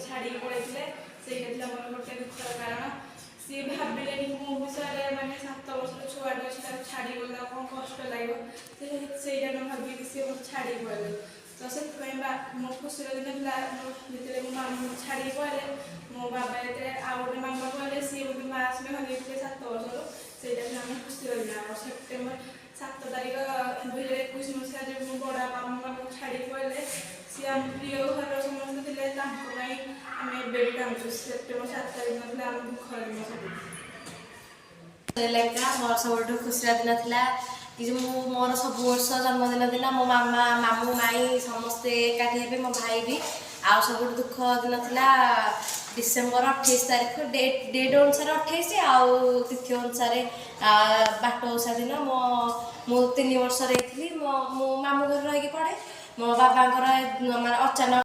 ଛାଡ଼ିକି ପଳେଇଥିଲେ। ସେଇଟା ଥିଲା ମୋର ଗୋଟେ ଦୁଃଖର କାରଣ। ସିଏ ଭାବିଲେନି ମୋ ବିଷୟରେ, ମାନେ 7 ବର୍ଷର ଛୁଆଟେ ଅଛି, ତାକୁ ଛାଡ଼ିକି ଗଲେ ତାକୁ କ'ଣ କଷ୍ଟ ଲାଗିବ। ସେ ସେଇଟା ନ ଭାବିକି ସିଏ ମୋତେ ଛାଡ଼ିକି ପଳେଇଲେ। ତ ସେଥିପାଇଁ ବା ମୋ ଖୁସିର ଦିନ ଥିଲା ଯେତେବେଳେ ମୋ ମାମୁଁ ମୋତେ ଛାଡ଼ିକି ପଳେଇଲେ। ମୋ ବାବା ଯେତେବେଳେ ଆଉ ଗୋଟେ ମାମା କହିଲେ, ସିଏ ମୋତେ ମା ସ୍ନେହ ଦେଇଥିଲେ 7 ବର୍ଷରୁ। ସେଇଟା ଥିଲା ଆମ ଖୁସିର ଦିନ। ଆଉ ସେପ୍ଟେମ୍ବର 7 ତାରିଖ 2021 ମସିହା ଯେଉଁ ମୋ ବଡ଼ ବାପା ଆମକୁ ଛାଡ଼ିକି ପଳେଇଲେ, ସିଏ ଆମ ପ୍ରିୟ ଘରର ସମସ୍ତେ ଥିଲେ। ତାଙ୍କ ପାଇଁ ଆମେ ଏବେ ବି କାନ୍ଦୁଛୁ। ସେପ୍ଟେମ୍ବର 7 ତାରିଖ ଦିନ ଥିଲା ଆମ ଦୁଃଖର ଦିନ ସବୁ। ଲେଙ୍କା। ମୋର ସବୁଠୁ ଖୁସିର ଦିନ ଥିଲା କି ଯେ ମୁଁ ମୋର ସବୁ ବର୍ଷ ଜନ୍ମଦିନ ଦିନ ମୋ ମାମା, ମାମୁଁ, ମାଇଁ ସମସ୍ତେ ଏକାଠି ହେବେ, ମୋ ଭାଇ ବି। ଆଉ ସବୁଠୁ ଦୁଃଖ ଦିନ ଥିଲା ଡିସେମ୍ବର 28 ତାରିଖ, ଡେଟ୍ ଡେଟ୍ ଅନୁସାରେ 28 ଆଉ ତିଥି ଅନୁସାରେ ବାଟ ଓଷା ଦିନ। ମୁଁ 3 ବର୍ଷର ହେଇଥିଲି। ମୁଁ ମାମୁଁ ଘରେ ରହିକି ପଢ଼େ। ମୋ ବାବାଙ୍କର ମାନେ ଅଚାନକ